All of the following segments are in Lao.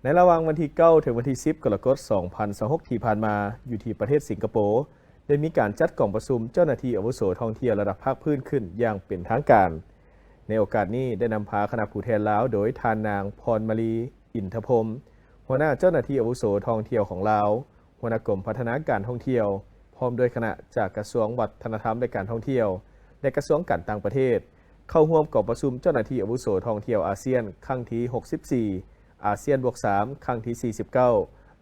ໃນລະຫວ່າງວັນທີເກົ້າ ເຖິງວັນທີສິບ ກໍລະກົດ ສອງພັນຊາວຫົກ ທີ່ຜ່ານມາ, ຢູ່ທີ່ປະເທດສິງກະໂປ, ໄດ້ມີການຈັດກອງປະຊຸມເຈົ້າໜ້າທີ່ອາວຸໂສທ່ອງທ່ຽວລະດັບພາກພື້ນຂຶ້ນຢ່າງເປັນທາງການ. ໃນໂອກາດນີ້ ໄດ້ນຳພາຄະນະຜູ້ແທນລາວ ໂດຍທ່ານນາງ ພອນມາລີ ອິນທະພົມ, ຫົວໜ້າເຈົ້າໜ້າທີ່ອາວຸໂສທ່ອງທ່ຽວຂອງລາວ, ຫົວໜ້າກົມພັດທະນາການທ່ອງທ່ຽວ, ພ້ອມດ້ວຍຄະນະຈາກກະຊວງວັດທະນະທຳ ແລະ ການທ່ອງທ່ຽວ ແລະ ກະຊວງການຕ່າງປະເທດ, ເຂົ້າຮ່ວມກອງປະຊຸມເຈົ້າໜ້າທີ່ອາວຸໂສທ່ອງທ່ຽວອາຊຽນ ຄັ້ງທີຫົກສິບສີ່, ອາຊຽນບວກສາມ ຄັ້ງທີສີ່ສິບເກົ້າ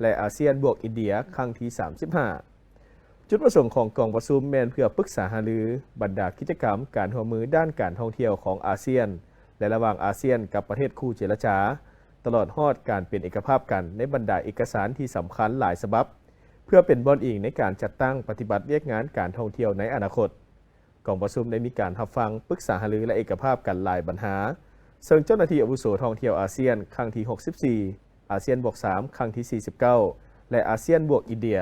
ແລະ ອາຊຽນບວກອິນເດຍ ຄັ້ງທີສາມສິບຫ້າ. ຈຸດປະສົງຂອງກອງປະຊຸມແມ່ນເພື່ອປຶກສາຫາລືບັນດາກິດຈະກຳການຮ່ວມມືດ້ານການທ່ອງທ່ຽວຂອງອາຊຽນ ແລະ ລະຫວ່າງອາຊຽນກັບປະເທດຄູ່ເຈລະຈາ, ຕະຫຼອດຮອດການເປັນເອກະພາບກັນໃນບັນດາເອກະສານທີ່ສຳຄັນຫຼາຍສະບັບ, ເພື່ອເປັນບ່ອນອີງໃນການຈັດຕັ້ງປະຕິບັດວຽກງານການທ່ອງທ່ຽວໃນອະນາຄົດ. ກອງປະຊຸມໄດ້ມີການຮັບຟັງ, ປຶກສາຫາລື ແລະ ເອກະພາບກັນຫຼາຍບັນຫາ, ເຊິ່ງເຈົ້າໜ້າທີ່ອາວຸໂສທ່ອງທ່ຽວອາຊຽນ ຄັ້ງທີຫົກສິບສີ່, ອາຊຽນບວກສາມ ຄັ້ງທີສີ່ສິບເກົ້າ ແລະ ອາຊຽນບວກອິນເດຍ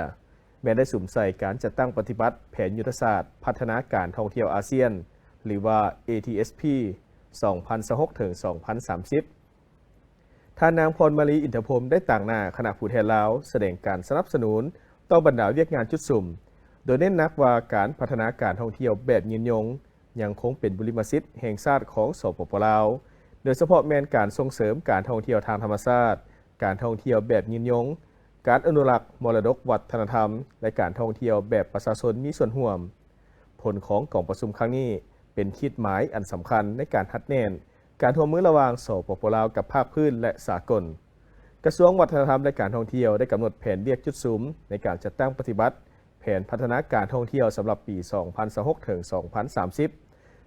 ແມ່ນໄດ້ສຸມໃສ່ການຈັດຕັ້ງປະຕິບັດແຜນຍຸດທະສາດພັດທະນາການທ່ອງທ່ຽວອາຊຽນ ຫຼືວ່າ ເອທີເອສພີ ສອງພັນຊາວຫົກ ເຖິງ ສອງພັນສາມສິບ. ທ່ານນາງ ພອນມາລີ ອິນທະພົມ ໄດ້ຕາງໜ້າຄະນະຜູ້ແທນລາວ ສະແດງການສະໜັບສະໜູນຕໍ່ບັນດາວຽກງານຈຸດສຸມ, ໂດຍເນັ້ນໜັກວ່າການພັດທະນາການທ່ອງທ່ຽວແບບຍືນຍົງ ຍັງຄົງເປັນບຸລິມະສິດແຫ່ງຊາດຂອງ ສປປ ລາວ, ໂດຍສະເພາະແມ່ນການສົ່ງເສີມການທ່ອງທ່ຽວທາງທຳມະຊາດ, ການທ່ອງທ່ຽວແບບຍືນຍົງ, ການອະນຸລັກມໍລະດົກວັດທະນະທຳ ແລະ ການທ່ອງທ່ຽວແບບປະຊາຊົນມີສ່ວນຮ່ວມ. ຜົນຂອງກອງປະຊຸມຄັ້ງນີ້ເປັນຂີດໝາຍອັນສຳຄັນໃນການຮັດແໜ້ນການຮ່ວມມືລະຫວ່າງ ສປປ ລາວ ກັບພາກພື້ນ ແລະ ສາກົນ. ກະຊວງວັດທະນະທຳ ແລະ ການທ່ອງທ່ຽວ ໄດ້ກຳນົດແຜນວຽກຈຸດສຸມໃນການຈັດຕັ້ງປະຕິບັດ ແຜນພັດທະນາການທ່ອງທ່ຽວສຳລັບປີສອງພັນຊາວຫົກ ເຖິງ ສອງພັນສາມສິບ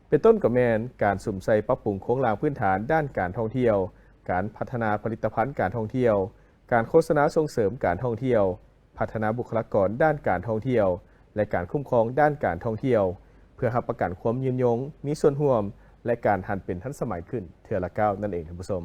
ເປັນຕົ້ນກໍແມ່ນການສຸມໃສ່ປັບປຸງໂຄງລ່າງພື້ນຖານດ້ານການທ່ອງທ່ຽວ, ການພັດທະນາຜະລິດຕະພັນການທ່ອງທ່ຽວ, ການໂຄສະນາສົ່ງເສີມການທ່ອງທ່ຽວ, ພັດທະນາບຸກຄະລາກອນດ້ານການທ່ອງທ່ຽວ ແລະ ການຄຸ້ມຄອງດ້ານການທ່ອງທ່ຽວ ເພື່ອຮັບປະກັນຄວາມຍືນຍົງ, ມີສ່ວນຮ່ວມ ແລະ ການຫັນເປັນທັນສະໄໝຂຶ້ນເທື່ອລະກ້າວນັ້ນເອງທ່ານຜູ້ຊົມ.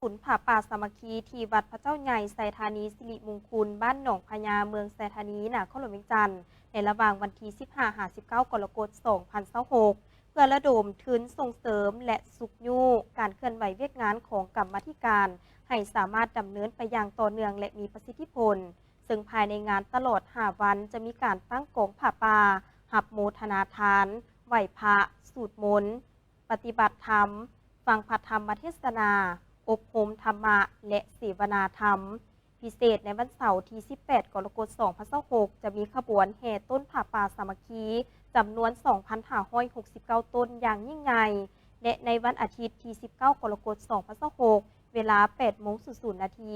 ບຸນຜ້າປ່າສາມັກຄີທີ່ວັດພະເຈົ້າໃຫຍ່ໄຊທານີສິລິມຸງຄຸນ ບ້ານໜອງພະຍາ ເມືອງໄຊທານີ ນະຄອນຫຼວງວຽງຈັນ ໃນລະຫວ່າງວັນທີສິບຫ້າ ຫາ ສິບເກົ້າ ກໍລະກົດ ສອງພັນຊາວຫົກ ເພື່ອລະດົມທຶນສົ່ງເສີມ ແລະ ຊຸກຍູ້ການເຄື່ອນໄຫວວຽກງານຂອງກຳມາທິການ ໃຫ້ສາມາດດຳເນີນໄປຢ່າງຕໍ່ເນື່ອງ ແລະ ມີປະສິດທິຜົນ, ເຊິ່ງພາຍໃນງານຕະຫຼອດຫ້າວັນ ຈະມີການຕັ້ງກອງຜ້າປ່າ, ຮັບໂມທະນາທານ, ໄຫວ້ພະ, ສູດມົນ, ປະຕິບັດທຳ, ຟັງພະທຳມະເທດສະນາ, ອົບຮົມທຳມະ ແລະ ເສວະນາທຳ. ພິເສດໃນວັນເສົາທີສິບແປດ ກໍລະກົດ ສອງພັນຊາວຫົກ ຈະມີຂະບວນແຫ່ຕົ້ນຜ້າປ່າສາມັກຄີ ຈຳນວນສອງພັນຫ້າຮ້ອຍຫົກສິບເກົ້າຕົ້ນຢ່າງຍິ່ງໃຫຍ່ ແລະ ໃນວັນອາທິດທີສິບເກົ້າ ກໍລະກົດ ສອງພັນຊາວຫົກ ເວລາແປດໂມງສູນນາທີ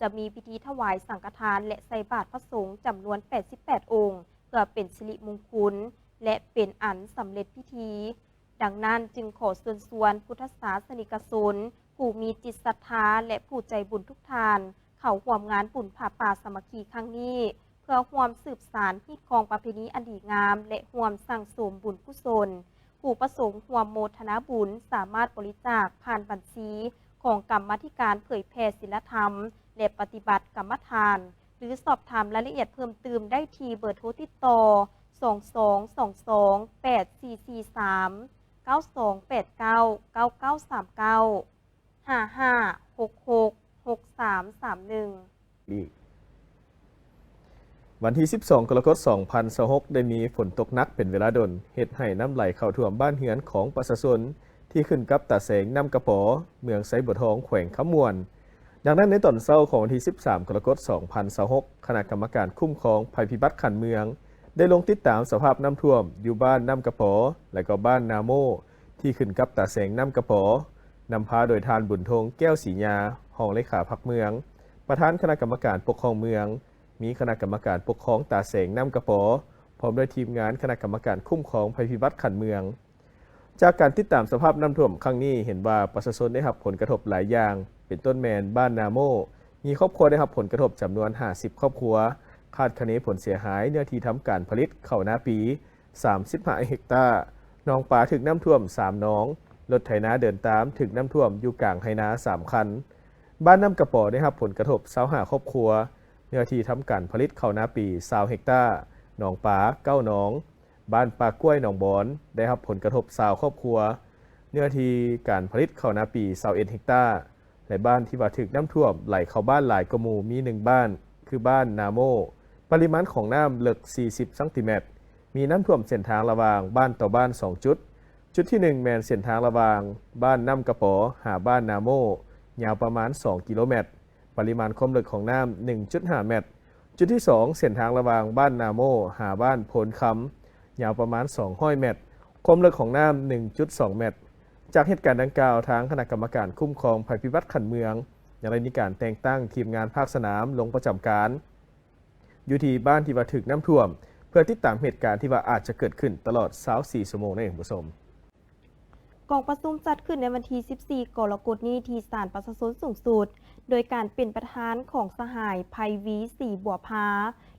ຈະມີພິທີຖວາຍສັງຄະທານ ແລະ ໃສ່ບາດພະສົງຈຳນວນແປດສິບແປດອົງ ເພື່ອເປັນສິລິມຸງຄຸນ ແລະ ເປັນອັນສຳເລັດພິທີ. ດັ່ງນັ້ນຈຶ່ງຂໍເຊີນຊວນພຸດທະສາສະນິກະຊົນ ຜູ້ມີຈິດສັດທາ ແລະ ຜູ້ໃຈບຸນທຸກທ່ານ ເຂົ້າຮ່ວມງານບຸນຜ້າປ່າສາມັກຄີຄັ້ງນີ້ ເພື່ອຮ່ວມສືບສານຮີດຄອງປະເພນີອັນດີງາມ ແລະ ຮ່ວມສັ່ງສົມບຸນກຸສົນ. ຜູ້ປະສົງຮ່ວມໂມທະນາບຸນສາມາດບໍລິຈາກຜ່ານບັນຊີຂອງກຳມາທິການເຜີຍແຜ່ສິນລະທຳ ແລະ ປະຕິບັດກຳມະຖານ ຫຼື ສອບຖາມລາຍລະອຽດເພີ່ມຕື່ມໄດ້ທີ່ເບີໂທຕິດຕໍ່ ສອງສອງສອງສອງ ແປດສີ່ສີ່ສາມ, ເກົ້າສອງແປດເກົ້າ ເກົ້າເກົ້າສາມເກົ້າ, ຫ້າຫ້າຫົກຫົກ ຫົກສາມສາມໜຶ່ງ. ອີກ ວັນທີສິບສອງ ກໍລະກົດ ສອງພັນຊາວຫົກ ໄດ້ມີຝົນຕົກໜັກເປັນເວລາດົນ ເຮັດໃຫ້ນ້ຳໄຫຼເຂົ້າຖ້ວມບ້ານເຮືອນຂອງປະຊາຊົນທີ່ຂຶ້ນກັບຕາແສງນ້ຳກະປໍ ເມືອງໄຊບົວທອງ ແຂວງຄຳມ່ວນ. ດັ່ງນັ້ນ ໃນຕອນເຊົ້າຂອງວັນທີສິບສາມ ກໍລະກົດ ສອງພັນຊາວຫົກ ຄະນະກຳມະການຄຸ້ມຄອງໄພພິບັດຂັ້ນເມືອງ ໄດ້ລົງຕິດຕາມສະພາບນ້ຳຖ້ວມຢູ່ບ້ານນ້ຳກະປໍ ແລະ ກໍບ້ານນາໂມ ທີ່ຂຶ້ນກັບຕາແສງນ້ຳກະປໍ, ນຳພາໂດຍທ່ານ ບຸນທົງ ແກ້ວສີຍາ ຮອງເລຂາພັກເມືອງ, ປະທານຄະນະກຳມະການປົກຄອງເມືອງ, ມີຄະນະກຳມະການປົກຄອງຕາແສງນ້ຳກະປໍ, ພ້ອມດ້ວຍທີມງານຄະນະກຳມະການຄຸ້ມຄອງໄພພິບັດຂັ້ນເມືອງ. ຈາກການຕິດຕາມສະພາບນ້ຳຖ້ວມຄັ້ງນີ້ ເຫັນວ່າປະຊາຊົນໄດ້ຮັບຜົນກະທົບຫຼາຍຢ່າງ, ເປັນຕົ້ນແມ່ນບ້ານນາໂມ ມີຄອບຄົວໄດ້ຮັບຜົນກະທົບຈຳນວນຫ້າສິບຄອບຄົວ, ຄາດຄະເນຜົນເສຍຫາຍເນື້ອທີ່ທຳການຜະລິດເຂົ້ານາປີ ສາມສິບຫ້າເຮັກຕາ, ໜອງປາຖືກນ້ຳຖ້ວມສາມໜອງ, ລົດໄຖນາເດີນຕາມຖືກນ້ຳຖ້ວມຢູ່ກາງໄຮ່ນາສາມຄັນ. ບ້ານນ້ຳກະປໍໄດ້ຮັບຜົນກະທົບຊາວຫ້າຄອບຄົວ, ເນື້ອທີ່ທຳການຜະລິດເຂົ້ານາປີຊາວເຮັກຕາ, ໜອງປາເກົ້າໜອງ. ບ້ານປ່າກ້ວຍໜອງບອນ ໄດ້ຮັບຜົນກະທົບຊາວຄອບຄົວ, ເນື້ອທີ່ການຜະລິດເຂົ້ານາປີຊາວເອັດເຮັກຕາ. ແລະ ບ້ານທີ່ວ່າຖືກນ້ຳຖ້ວມໄຫຼເຂົ້າບ້ານຫຼາຍກວ່າໝູ່ມີໜຶ່ງບ້ານ ຄືບ້ານນາໂມ, ປະລິມານຂອງນ້ຳເລິກສີ່ສິບຊັງຕີແມັດ, ມີນ້ຳຖ້ວມເສັ້ນທາງລະຫວ່າງບ້ານຕໍ່ບ້ານສອງຈຸດ. ຈຸດທີໜຶ່ງແມ່ນເສັ້ນທາງລະຫວ່າງບ້ານນ້ຳກະປໍຫາບ້ານນາໂມ, ຍາວປະມານສອງກິໂລແມັດ, ປະລິມານຄວາມເລິກຂອງນ້ຳໜຶ່ງຈຸດຫ້າແມັດ. ຈຸດທີສອງ ເສັ້ນທາງລະຫວ່າງບ້ານນາໂມຫາບ້ານໂພນຄຳ, ຍາວປະມານສອງຮ້ອຍແມັດ, ຄວາມເລິກຂອງນ້ຳໜຶ່ງຈຸດສອງແມັດ. ຈາກເຫດການດັ່ງກ່າວ, ທາງຄະນະກຳມະການຄຸ້ມຄອງໄພພິບັດຂັ້ນເມືອງ ຍັງໄດ້ມີການແຕ່ງຕັ້ງທີມງານພາກສະໜາມລົງປະຈຳການ ຢູ່ທີ່ບ້ານທີ່ວ່າຖືກນ້ຳຖ້ວມ ເພື່ອຕິດຕາມເຫດການທີ່ວ່າອາດຈະເກີດຂຶ້ນຕະຫຼອດຊາວສີ່ຊົ່ວໂມງນັ້ນເອງ, ທ່ານຜູ້ຊົມ. ກອງປະຊຸມຈັດຂຶ້ນໃນວັນທີສິບສີ່ ກໍລະກົດນີ້ ທີ່ສານປະຊາຊົນສູງສຸດ ໂດຍການເປັນປະທານຂອງສະຫາຍ ໄພວີ ສີບົວພາ,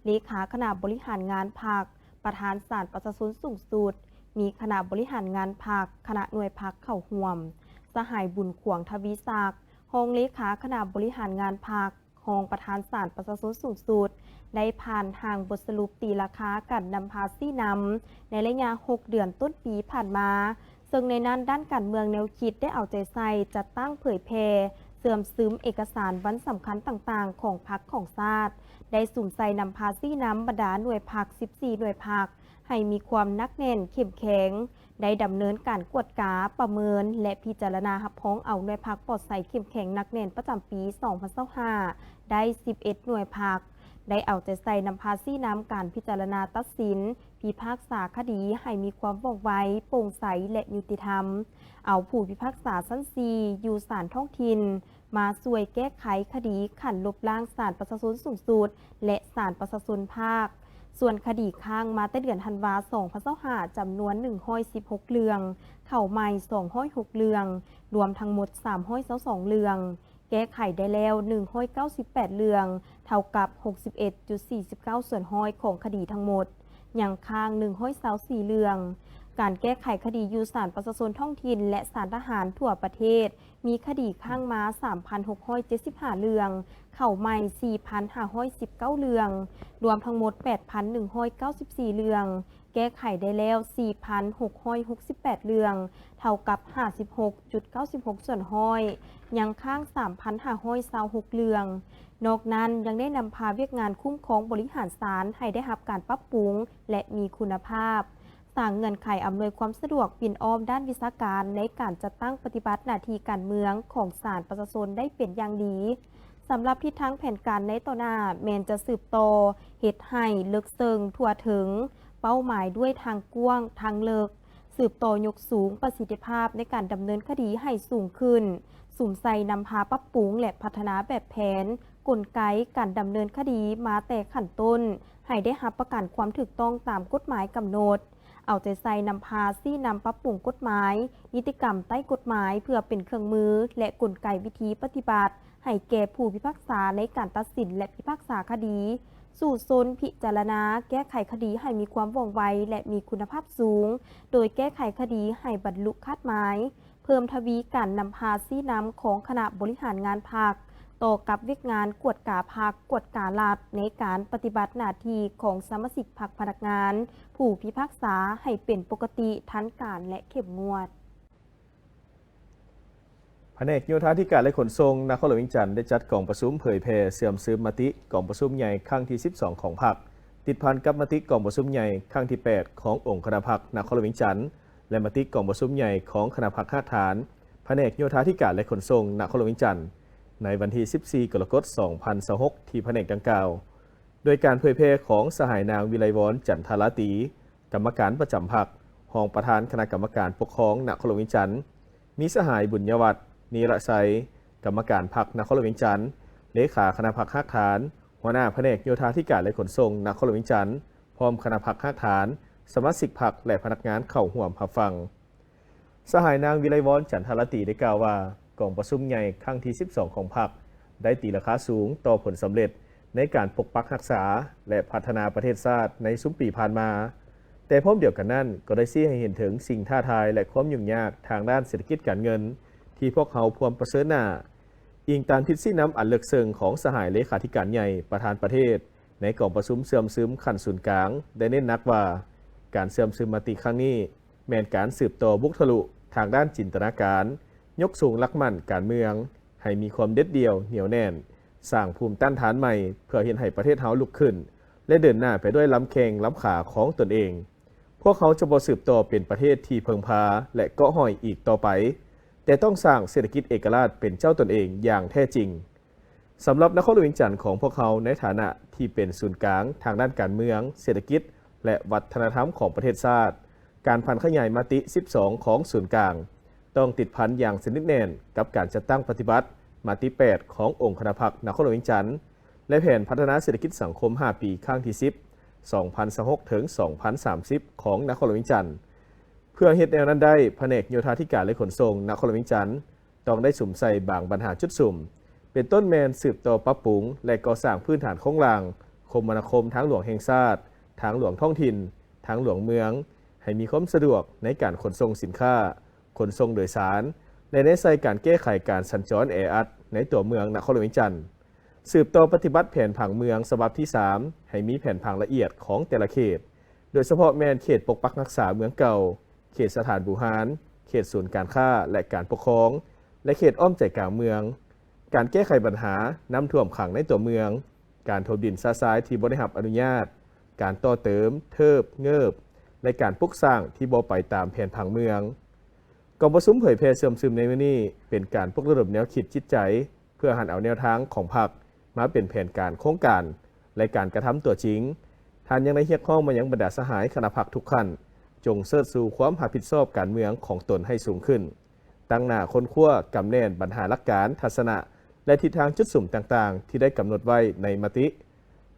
ເລຂາຄະນະບໍລິຫານງານພັກ, ປະທານສານປະຊາຊົນສູງສຸດ, ມີຄະນະບໍລິຫານງານພັກ, ຄະນະໜ່ວຍພັກເຂົ້າຮ່ວມ, ສະຫາຍ ບຸນຂວາງ ທະວີສັກ, ຮອງເລຂາຄະນະບໍລິຫານງານພັກ, ຮອງປະທານສານປະຊາຊົນສູງສຸດ ໄດ້ຜ່ານຮ່າງບົດສະຫຼຸບຕີລາຄາການນຳພາຊີ້ນຳໃນໄລຍະຫົກເດືອນຕົ້ນປີຜ່ານມາ, ເຊິ່ງໃນນັ້ນດ້ານການເມືອງແນວຄິດໄດ້ເອົາໃຈໃສ່ຈັດຕັ້ງເຜີຍແຜ່, ເຊື່ອມຊຶມເອກະສານວັນສຳຄັນຕ່າງໆຂອງພັກຂອງຊາດ, ໄດ້ສຸມໃສ່ນຳພາຊີ້ນຳບັນດາໜ່ວຍພັກສິບສີ່ໜ່ວຍພັກ ໃຫ້ມີຄວາມໜັກແໜ້ນເຂັ້ມແຂງ, ໄດ້ດຳເນີນການກວດກາ, ປະເມີນ ແລະ ພິຈາລະນາຮັບຮອງເອົາໜ່ວຍພັກປອດໃສເຂັ້ມແຂງໜັກແໜ້ນປະຈຳປີສອງພັນຊາວຫ້າ ໄດ້ສິບເອັດໜ່ວຍພັກ, ໄດ້ເອົາໃຈໃສ່ນຳພາຊີ້ນຳການພິຈາລະນາຕັດສິນ, ພິພາກສາຄະດີໃຫ້ມີຄວາມວ່ອງໄວ, ໂປ່ງໃສ ແລະ ຍຸຕິທຳ, ເອົາຜູ້ພິພາກສາຊັ້ນສີ່ຢູ່ສານທ້ອງຖິ່ນ ມາຊ່ວຍແກ້ໄຂຄະດີຂັ້ນລົບລ້າງສານປະຊາຊົນສູງສຸດ ແລະ ສານປະຊາຊົນພາກ. ສ່ວນຄະດີຄ້າງມາແຕ່ເດືອນທັນວາ ສອງພັນຊາວຫ້າ ຈຳນວນໜຶ່ງຮ້ອຍສິບຫົກເລື່ອງ, ເຂົ້າໃໝ່ສອງຮ້ອຍຫົກເລື່ອງ, ລວມທັງໝົດສາມຮ້ອຍຊາວສອງເລື່ອງ, ແກ້ໄຂໄດ້ແລ້ວໜຶ່ງຮ້ອຍເກົ້າສິບແປດເລື່ອງ, ເທົ່າກັບຫົກສິບເອັດຈຸດສີ່ສິບເກົ້າສ່ວນຮ້ອຍຂອງຄະດີທັງໝົດ, ຍັງຄ້າງໜຶ່ງຮ້ອຍຊາວສີ່ເລື່ອງ. ການແກ້ໄຂຄະດີຢູ່ສານປະຊາຊົນທ້ອງຖິ່ນ ແລະ ສານທະຫານທົ່ວປະເທດ ມີຄະດີຄ້າງມາສາມພັນຫົກຮ້ອຍເຈັດສິບຫ້າເລື່ອງ, ເຂົ້າໃໝ່ສີ່ພັນຫ້າຮ້ອຍສິບເກົ້າເລື່ອງ, ລວມທັງໝົດແປດພັນໜຶ່ງຮ້ອຍເກົ້າສິບສີ່ເລື່ອງ, ແກ້ໄຂໄດ້ແລ້ວສີ່ພັນຫົກຮ້ອຍຫົກສິບແປດເລື່ອງ, ເທົ່າກັບຫ້າສິບຫົກຈຸດເກົ້າສິບຫົກສ່ວນຮ້ອຍ, ຍັງຄ້າງສາມພັນຫ້າຮ້ອຍຊາວຫົກເລື່ອງ. ນອກນັ້ນຍັງໄດ້ນຳພາວຽກງານຄຸ້ມຄອງບໍລິຫານສານໃຫ້ໄດ້ຮັບການປັບປຸງ ແລະ ມີຄຸນນະພາບ. ສ້າງເງື່ອນໄຂອຳນວຍຄວາມສະດວກປິ່ນອ້ອມດ້ານວິຊາການໃນການຈັດຕັ້ງປະຕິບັດໜ້າທີ່ການເມືອງຂອງສານປະຊາຊົນໄດ້ເປັນຢ່າງດີ. ສຳລັບທິດທາງແຜນການໃນຕໍ່ໜ້າ ແມ່ນຈະສືບຕໍ່ເຮັດໃຫ້ເລິກເຊິ່ງທົ່ວເຖິງເປົ້າໝາຍດ້ວຍທາງກວ້າງ, ທາງເລິກ, ສືບຕໍ່ຍົກສູງປະສິດທິພາບໃນການດຳເນີນຄະດີໃຫ້ສູງຂຶ້ນ, ສຸມໃສ່ນຳພາປັບປຸງ ແລະ ພັດທະນາແບບແຜນ, ກົນໄກການດຳເນີນຄະດີມາແຕ່ຂັ້ນຕົ້ນ ໃຫ້ໄດ້ຮັບປະກັນຄວາມຖືກຕ້ອງຕາມກົດໝາຍກຳນົດ. ເອົາໃຈໃສ່ນຳພາຊີ້ນຳປັບປຸງກົດໝາຍ, ນິຕິກຳໃຕ້ກົດໝາຍ ເພື່ອເປັນເຄື່ອງມື ແລະ ກົນໄກວິທີປະຕິບັດ ໃຫ້ແກ່ຜູ້ພິພາກສາໃນການຕັດສິນ ແລະ ພິພາກສາຄະດີ, ສູ້ຊົນພິຈາລະນາແກ້ໄຂຄະດີໃຫ້ມີຄວາມວ່ອງໄວ ແລະ ມີຄຸນນະພາບສູງ, ໂດຍແກ້ໄຂຄະດີໃຫ້ບັນລຸຄາດໝາຍ, ເພີ່ມທະວີການນຳພາຊີ້ນຳຂອງຄະນະບໍລິຫານງານພັກ ຕໍ່ກັບວຽກງານກວດກາພັກ, ກວດກາລັດ ໃນການປະຕິບັດໜ້າທີ່ຂອງສະມາຊິກພັກ, ພະນັກງານ, ຜູ້ພິພາກສາ ໃຫ້ເປັນປົກກະຕິ, ທັນການ ແລະ ເຂັ້ມງວດ. ພະແນກໂຍທາທິການ ແລະ ຂົນສົ່ງນະຄອນຫຼວງວຽງຈັນ ໄດ້ຈັດກອງປະຊຸມເຜີຍແຜ່ເຊື່ອມຊຶມມະຕິກອງປະຊຸມໃຫຍ່ຄັ້ງທີສິບສອງຂອງພັກ, ຕິດພັນກັບມະຕິກອງປະຊຸມໃຫຍ່ຄັ້ງທີແປດຂອງອົງຄະນະພັກນະຄອນຫຼວງວຽງຈັນ ແລະ ມະຕິກອງປະຊຸມໃຫຍ່ຂອງຄະນະພັກຮາກຖານ ພະແນກໂຍທາທິການ ແລະ ຂົນສົ່ງນະຄອນຫຼວງວຽງຈັນ ໃນວັນທີສິບສີ່ ກໍລະກົດ ສອງພັນຊາວຫົກ ທີ່ພະແນກດັ່ງກ່າວ ໂດຍການເຜີຍແຜ່ຂອງສະຫາຍນາງ ວິໄລວອນ ຈັນທາລາຕີ ກຳມະການປະຈຳພັກ, ຮອງປະທານຄະນະກຳມະການປົກຄອງນະຄອນຫຼວງວຽງຈັນ, ມີສະຫາຍ ບຸນຍະວັດ ນີລະໄຊ ກຳມະການພັກນະຄອນຫຼວງວຽງຈັນ, ເລຂາຄະນະພັກຮາກຖານ, ຫົວໜ້າພະແນກໂຍທາທິການ ແລະ ຂົນສົ່ງນະຄອນຫຼວງວຽງຈັນ, ພ້ອມຄະນະພັກຮາກຖານ, ສະມາຊິກພັກ ແລະ ພະນັກງານເຂົ້າຮ່ວມຮັບຟັງ. ສະຫາຍນາງ ວິໄລວອນ ຈັນທາລາຕີ ໄດ້ກ່າວວ່າ ກອງປະຊຸມໃຫຍ່ຄັ້ງທີສິບສອງຂອງພັກ ໄດ້ຕີລາຄາສູງຕໍ່ຜົນສຳເລັດໃນການປົກປັກຮັກສາ ແລະ ພັດທະນາປະເທດຊາດໃນຊຸມປີຜ່ານມາ, ແຕ່ພ້ອມດຽວກັນນັ້ນ ກໍໄດ້ຊີ້ໃຫ້ເຫັນເຖິງສິ່ງທ້າທາຍ ແລະ ຄວາມຫຍຸ້ງຍາກທາງດ້ານເສດຖະກິດການເງິນ ທີ່ພວກເຮົາພວມປະເຊີນໜ້າ. ອີງຕາມທິດຊີ້ນຳອັນເລິກເຊິ່ງຂອງສະຫາຍເລຂາທິການໃຫຍ່ ປະທານປະເທດ ໃນກອງປະຊຸມເຊື່ອມຊຶມຂັ້ນສູນກາງ ໄດ້ເນັ້ນໜັກວ່າ ການເຊື່ອມຊຶມມະຕິຄັ້ງນີ້ ແມ່ນການສືບຕໍ່ບຸກທະລຸທາງດ້ານຈິນຕະນາການ, ຍົກສູງຫຼັກໝັ້ນການເມືອງ ໃຫ້ມີຄວາມເດັດດ່ຽວ, ໜຽວແໜ້ນ, ສ້າງພູມຕ້ານທານໃໝ່ ເພື່ອເຮັດໃຫ້ປະເທດເຮົາລຸກຂຶ້ນ ແລະ ເດີນໜ້າໄປດ້ວຍລຳແຂ້ງລຳຂາຂອງຕົນເອງ. ພວກເຮົາຈະບໍ່ສືບຕໍ່ເເປັນປະເທດທີ່ເພິ່ງພາ ແລະ ເກາະຫ້ອຍອີກຕໍ່ໄປ, ແຕ່ຕ້ອງສ້າງເສດຖະກິດເອກະລາດເປັນເຈົ້າຕົນເອງຢ່າງແທ້ຈິງ. ສຳລັບນະຄອນຫຼວງວຽງຈັນຂອງພວກເຮົາ ໃນຖານະທີ່ເປັນສູນກາງທາງດ້ານການເມືອງ, ເສດຖະກິດ ແລະ ວັດທະນະທຳຂອງປະເທດຊາດ, ການຜັນຂະຫຍາຍມະຕິສິບສອງຂອງສູນກາງ ຕ້ອງຕິດພັນຢ່າງສະໜິດແໜ້ນກັບການຈັດຕັ້ງປະຕິບັດມະຕິແປດຂອງອົງຄະນະພັກນະຄອນຫຼວງວຽງຈັນ ແລະ ແຜນພັດທະນາເສດຖະກິດສັງຄົມຫ້າປີ ຄັ້ງທີສິບ ສອງພັນຊາວຫົກ ເຖິງ ສອງພັນສາມສິບ ຂອງນະຄອນຫຼວງວຽງຈັນ. ເພື່ອເຮັດແນວນັ້ນໄດ້, ພະແນກໂຍທາທິການ ແລະ ຂົນສົ່ງນະຄອນຫຼວງວຽງຈັນ ຕ້ອງໄດ້ສຸມໃສ່ບາງບັນຫາຈຸດສຸມ, ເປັນຕົ້ນແມ່ນສືບຕໍ່ປັບປຸງ ແລະ ກໍ່ສ້າງພື້ນຖານໂຄງລ່າງຄົມມະນາຄົມທາງຫຼວງແຫ່ງຊາດ, ທາງຫຼວງທ້ອງຖິ່ນ, ທາງຫຼວງເມືອງ ໃຫ້ມີຄວາມສະດວກໃນການຂົນສົ່ງສິນຄ້າ, ຂົນສົ່ງໂດຍສານ ແລະ ແນໃສ່ການແກ້ໄຂການສັນຈອນແອອັດໃນຕົວເມືອງນະຄອນຫຼວງວຽງຈັນ. ສືບຕໍ່ປະຕິບັດແຜນຜັງເມືອງສະບັບທີສາມ ໃຫ້ມີແຜນຜັງລະອຽດຂອງແຕ່ລະເຂດ, ໂດຍສະເພາະແມ່ນເຂດປົກປັກຮັກສາເມືອງເກົ່າ, ເຂດສະຖານບູຮານ, ເຂດສູນການຄ້າ ແລະ ການປົກຄອງ ແລະ ເຂດອ້ອມໃຈກາງເມືອງ, ການແກ້ໄຂບັນຫານ້ຳຖ້ວມຂັງໃນຕົວເມືອງ, ການຖົມດິນຊະຊາຍທີ່ບໍ່ໄດ້ຮັບອະນຸຍາດ, ການຕໍ່ເຕີມ, ເທີບ, ເງີບ ແລະ ການປຸກສ້າງທີ່ບໍ່ໄປຕາມແຜນຜັງເມືອງ. ກອງປະຊຸມເຜີຍແຜ່ເຊື່ອມຊຶມໃນມື້ນີ້ ເປັນການປຸກລະດົມແນວຄິດຈິດໃຈ ເພື່ອຫັນເອົາແນວທາງຂອງພັກມາເປັນແຜນການໂຄງການ ແລະ ການກະທຳຕົວຈິງ. ທ່ານຍັງໄດ້ຮຽກຮ້ອງມາຍັງບັນດາສະຫາຍຄະນະພັກທຸກຂັ້ນ, ຈົ່ງເຊີດຊູຄວາມຮັບຜິດຊອບການເມືອງຂອງຕົນໃຫ້ສູງຂຶ້ນ, ຕັ້ງໜ້າຄົ້ນຄວ້າກຳແໜ້ນບັນຫາຫຼັກການ, ທັດສະນະ ແລະ ທິດທາງຈຸດສຸມຕ່າງໆ ທີ່ໄດ້ກຳນົດໄວ້ໃນມະຕິ,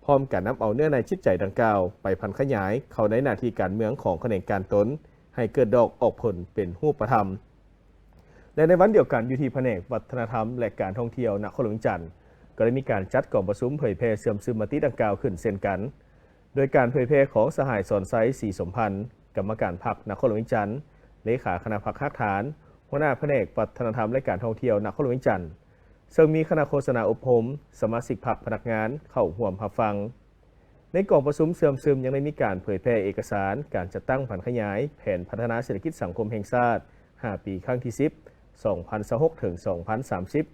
ພ້ອມກັນນຳເອົາເນື້ອໃນຈິດໃຈດັ່ງກ່າວໄປຜັນຂະຫຍາຍເຂົ້າໃນໜ້າທີ່ການເມືອງຂອງຂະແໜງການຕົນ ໃຫ້ເກີດດອກອອກຜົນເປັນຮູບປະທຳ. ແລະ ໃນວັນດຽວກັນ, ຢູ່ທີ່ພະແນກວັດທະນະທຳ ແລະ ການທ່ອງທ່ຽວນະຄອນຫຼວງວຽງຈັນ ກໍໄດ້ມີການຈັດກອງປະຊຸມເຜີຍແຜ່ເຊື່ອມຊຶມມະຕິດັ່ງກ່າວຂຶ້ນເຊັ່ນກັນ, ໂດຍການເຜີຍແຜ່ຂອງສະຫາຍ ສອນໄຊ ສີສົມພັນ ກຳມະການພັກນະຄອນຫຼວງວຽງຈັນ, ເລຂາຄະນະພັກຮາກຖານ, ຫົວໜ້າພະແນກວັດທະນະທຳ ແລະ ການທ່ອງທ່ຽວນະຄອນຫຼວງວຽງຈັນ, ເຊິ່ງມີຄະນະໂຄສະນາອົບຮົມ, ສະມາຊິກພັກ, ພະນັກງານເຂົ້າຮ່ວມຮັບຟັງ. ໃນກອງປະຊຸມເຊື່ອມຊຶມຍັງໄດ້ມີການເຜີຍແຜ່ເອກະສານການຈັດຕັ້ງຜັນຂະຫຍາຍແຜນພັດທະນາເສດຖະກິດສັງຄົມແຫ່ງຊາດຫ້າປີ ຄັ້ງທີສິບ ສອງພັນຊາວຫົກ ເຖິງ ສອງພັນສາມສິບ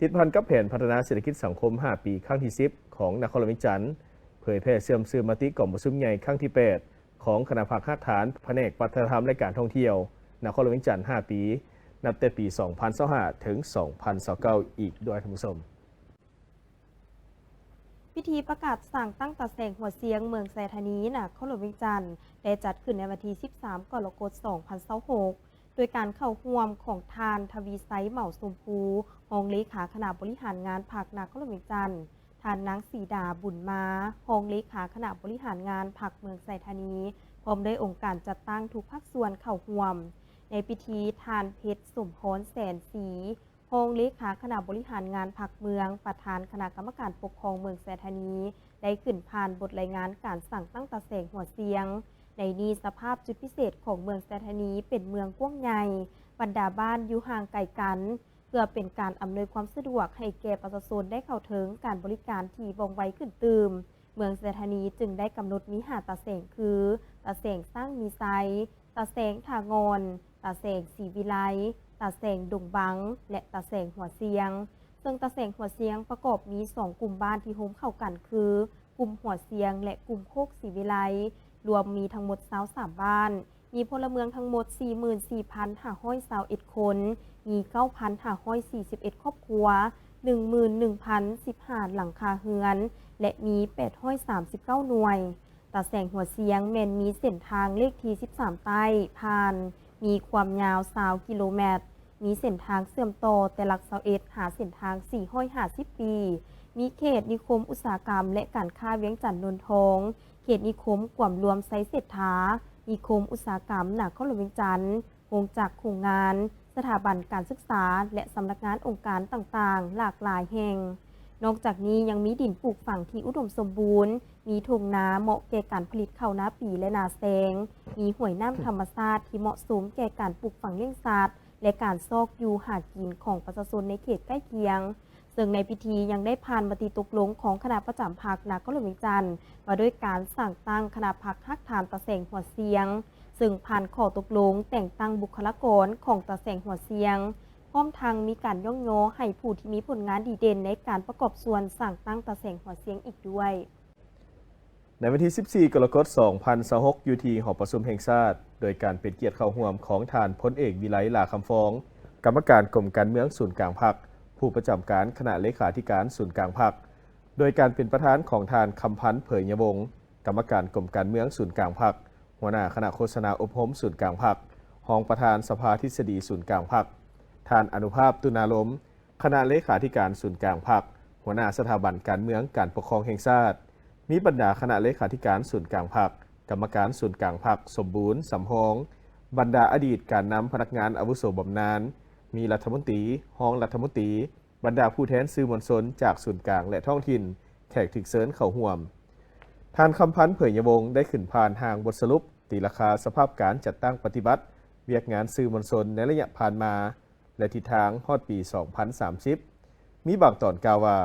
ຕິດພັນກັບແຜນພັດທະນາເສດຖະກິດສັງຄົມຫ້າປີ ຄັ້ງທີສິບ ຂອງນະຄອນຫຼວງວຽງຈັນ, ເຜີຍແຜ່ເຊື່ອມຊຶມມະຕິກອງປະຊຸມໃຫຍ່ຄັ້ງທີແປດ ຂອງຄະນະພັກຮາກຖານ ພະແນກວັດທະນະທຳ ແລະ ການທ່ອງທ່ຽວ ນະຄອນຫຼວງວຽງຈັນຫ້າປີ ນັບແຕ່ປີສອງພັນຊາວຫ້າ ເຖິງ ສອງພັນຊາວເກົ້າ ອີກດ້ວຍທ່ານຜູ້ຊົມ. ພິທີປະກາດສ້າງຕັ້ງຕາແສງຫົວຊຽງເມືອງໄຊທານີ ນະຄອນຫຼວງວຽງຈັນ ໄດ້ຈັດຂຶ້ນໃນວັນທີສິບສາມ ກໍລະກົດ ສອງພັນຊາວຫົກ ໂດຍການເຂົ້າຮ່ວມຂອງທ່ານ ທະວີໄຊ ເໝົາຊົມພູ ຮອງເລຂາຄະນະບໍລິຫານງານພັກນະຄອນຫຼວງວຽງຈັນ, ທ່ານ ນາງ ສີດາ ບຸນມາ ຮອງເລຂາຄະນະບໍລິຫານງານພັກເມືອງໄຊທານີ ພ້ອມດ້ວຍອົງການຈັດຕັ້ງທຸກພາກສ່ວນເຂົ້າຮ່ວມ. ໃນພິທີ ທ່ານ ເພັດ ສົມພອນ ແສນສີ ຮອງເລຂາຄະນະບໍລິຫານງານພັກເມືອງ, ປະທານຄະນະກຳມະການປົກຄອງເມືອງໄຊທານີ ໄດ້ຂຶ້ນຜ່ານບົດລາຍງານການສ້າງຕັ້ງຕາແສງຫົວຊຽງ. ໃນນີ້ສະພາບຈຸດພິເສດຂອງເມືອງໄຊທານີເປັນເມືອງກວ້າງໃຫຍ່, ບັນດາບ້ານຢູ່ຫ່າງໄກກັນ, ເພື່ອເປັນການອຳນວຍຄວາມສະດວກໃຫ້ແກ່ປະຊາຊົນໄດ້ເຂົ້າເຖິງການບໍລິການທີ່ວ່ອງໄວຂຶ້ນຕື່ມ, ເມືອງໄຊທານີຈຶ່ງໄດ້ກຳນົດມີຫ້າຕາແສງຄື ຕາແສງຊ້າງມີໄຊ, ຕາແສງທ່າງ່ອນ, ຕາແສງສີວິໄລ, ຕາແສງດົງບັງ ແລະ ຕາແສງຫົວຊຽງ. ເຊິ່ງຕາແສງຫົວຊຽງປະກອບມີສອງກຸ່ມບ້ານທີ່ໂຮມເຂົ້າກັນຄື ກຸ່ມຫົວຊຽງ ແລະ ກຸ່ມໂຄກສີວິໄລ, ລວມມີທັງໝົດຊາວສາມບ້ານ, ມີພົນລະເມືອງທັງໝົດສີ່ໝື່ນສີ່ພັນຫ້າຮ້ອຍຊາວເອັດຄົນ, ມີເກົ້າພັນຫ້າຮ້ອຍສີ່ສິບເອັດຄອບຄົວ, ໜຶ່ງໝື່ນໜຶ່ງພັນສິບຫ້າຫຼັງຄາເຮືອນ ແລະ ມີແປດຮ້ອຍສາມສິບເກົ້າໜ່ວຍ. ຕາແສງຫົວຊຽງແມ່ນມີເສັ້ນທາງເລກທີສິບສາມໃຕ້ຜ່ານ, ມີຄວາມຍາວຊາວກິໂລແມັດ, ມີເສັ້ນທາງເຊື່ອມຕໍ່ແຕ່ຫຼັກຊາວເອັດຫາເສັ້ນທາງສີ່ຮ້ອຍຫ້າສິບປີ, ມີເຂດນິຄົມອຸດສາຫະກຳ ແລະ ການຄ້າວຽງຈັນໂນນທອງ, ເຂດນິຄົມກວມລວມໄຊເສດຖາ, ນິຄົມອຸດສາຫະກຳນະຄອນຫຼວງວຽງຈັນ, ໂຮງຈັກໂຮງງານ, ສະຖາບັນການສຶກສາ ແລະ ສຳນັກງານອົງການຕ່າງໆຫຼາກຫຼາຍແຫ່ງ. ນອກຈາກນີ້ຍັງມີດິນປູກຝັງທີ່ອຸດົມສົມບູນ, ມີທົ່ງນາເໝາະແກ່ການຜະລິດເຂົ້ານາປີ ແລະ ນາແຊງ, ມີຫ້ວຍນ້ຳທຳມະຊາດທີ່ເໝາະສົມແກ່ການປູກຝັງລ້ຽງສັດ ແລະ ການຊອກຢູ່ຫາກິນຂອງປະຊາຊົນໃນເຂດໃກ້ຄຽງ. ເຊິ່ງໃນພິທີຍັງໄດ້ຜ່ານມະຕິຕົກລົງຂອງຄະນະປະຈຳພັກນະຄອນຫຼວງວຽງຈັນ ວ່າດ້ວຍການສ້າງຕັ້ງຄະນະພັກຮາກຖານຕາແສງຫົວຊຽງ, ເຊິ່ງຜ່ານຂໍ້ຕົກລົງແຕ່ງຕັ້ງບຸກຄະລາກອນຂອງຕາແສງຫົວຊຽງ ພ້ອມທັງມີການຍ້ອງຍໍໃຫ້ຜູ້ທີ່ມີຜົນງານດີເດັ່ນໃນການປະກອບສ່ວນສ້າງຕັ້ງຕາແສງຫົວຊຽງອີກດ້ວຍ. ໃນວັນທີສິບສີ່ ກໍລະກົດ ສອງພັນຊາວຫົກ ຢູ່ທີ່ຫໍປະຊຸມແຫ່ງຊາດ, ໂດຍການເປັນກຽດເຂົ້າຮ່ວມຂອງທ່ານ ພົນເອກ ວິໄລ ຫຼ້າຄຳຟອງ, ກຳມະການກົມການເມືອງສູນກາງພັກ, ຜູ້ປະຈຳການຄະນະເລຂາທິການສູນກາງພັກ, ໂດຍການເປັນປະທານຂອງທ່ານ ຄຳພັນ ເຜີຍຍະວົງ, ກຳມະການກົມການເມືອງສູນກາງພັກ, ຫົວໜ້າຄະນະໂຄສະນາອົບຮົມສູນກາງພັກ, ຮອງປະທານສະພາທິດສະດີສູນກາງພັກ, ທ່ານ ອະນຸພາບ ຕຸນາລົມ, ຄະນະເລຂາທິການສູນກາງພັກ, ຫົວໜ້າສະຖາບັນການເມືອງການປົກຄອງແຫ່ງຊາດ, ມີບັນດາຄະນະເລຂາທິການສູນກາງພັກ, ກຳມະການສູນກາງພັກສົມບູນສຳຮອງ, ບັນດາອະດີດການນຳພະນັກງານອາວຸໂສບຳນານ, ມີລັດຖະມົນຕີ, ຮອງລັດຖະມົນຕີ, ບັນດາຜູ້ແທນສື່ມວນຊົນຈາກສູນກາງ ແລະ ທ້ອງຖິ່ນ, ແຂກຖືກເຊີນເຂົ້າຮ່ວມ. ທ່ານ ຄຳພັນ ເຜີຍຍະວົງ ໄດ້ຂຶ້ນຜ່ານຮ່າງບົດສະຫຼຸບ ຕີລາຄາສະພາບການຈັດຕັ້ງປະຕິບັດວຽກງານສື່ມວນຊົນໃນໄລຍະຜ່ານມາ ແລະ ທິດທາງຮອດປີສອງພັນສາມສິບ ມີບາງຕອນກ່າວວ່າ